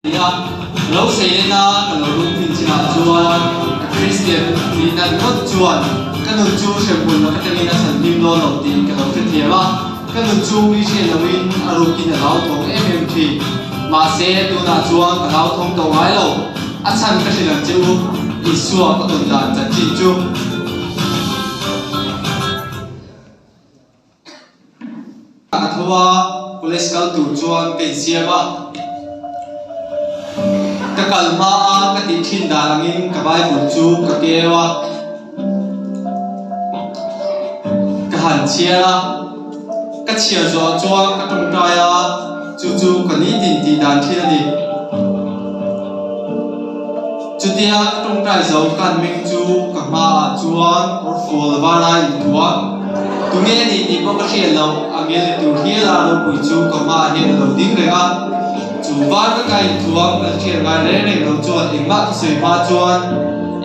Nia, lo sei lena ka lo rum thin chinah chuan ka Kristian nihna ringawt chuan ka nun chu hremhmun laka tangin a chhan hlim dawn lo tih ka lo hrethiam a, ka nun chu mi hriat loin a rukin a hlauthawng em em thin. Mahse, tunah chuan ka hlauthawng tawh ngai lo, a chhan ka hrilh ang che u, Isua ka tawn dan chanchin chu. Ka tho a, college kal tur chuan ka insiam a. Ka kal hma a ka tih thin dan angin ka Bible chu ka keu a, ka han chhiar a. Ka chhiar zawh chuan ka tawngtai a, chu chu ka nitin tih dan thin a ni. Chutia ka tawngtai zo ka han meng chu ka hmaah chuan kawrfual vara inthuah tunge a nih tih pawh ka hriat loh a ngel ni tur hial a ropui chu ka hmaah hian a lo ding reng a. Chu var veka inthuam kan hriat ngai reng reng lo chuan engmah ka sawi hma chuan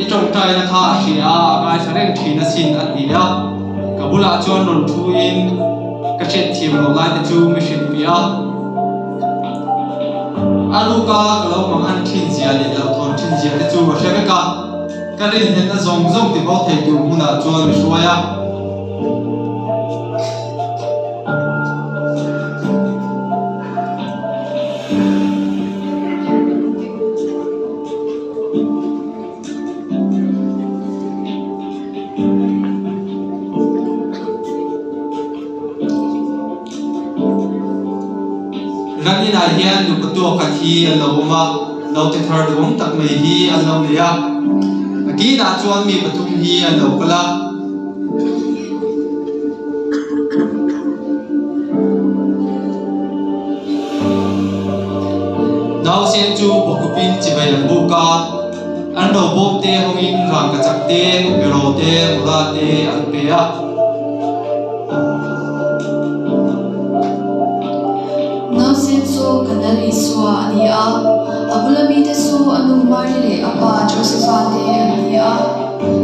i tawngtaina kha a hria a, a ngaithla reng thin asin a ti a. Ka bulah chuan rawn thuin ka hriatthiam loh laite chu mi hrilhpiah a. A luka ka lo mang an thin zia leh lo thawn thin zia te chu a hre vek a, ka rinhlelhna zawng zawng ti bo thei tur hmunah chuan mi hruai a. Kan inah hian nupa tuakhat hi an lo awm a, naute thar duhawm tak mai hi an lo nei a. A kinah chuan mi pathum hi an lo kal a. Nausen chu bawkupin chibai an buk a, an robawm te hawngin rangkachak te, beraw te, mura te an pe a. Nausen chu ka Lal Isua a ni a, a bula mite chu a nu Mari leh a pa Josepha te an ni a.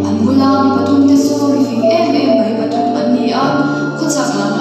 An bula mi pathumte chu mifing em em mai pathum an ni a, khawchak lam.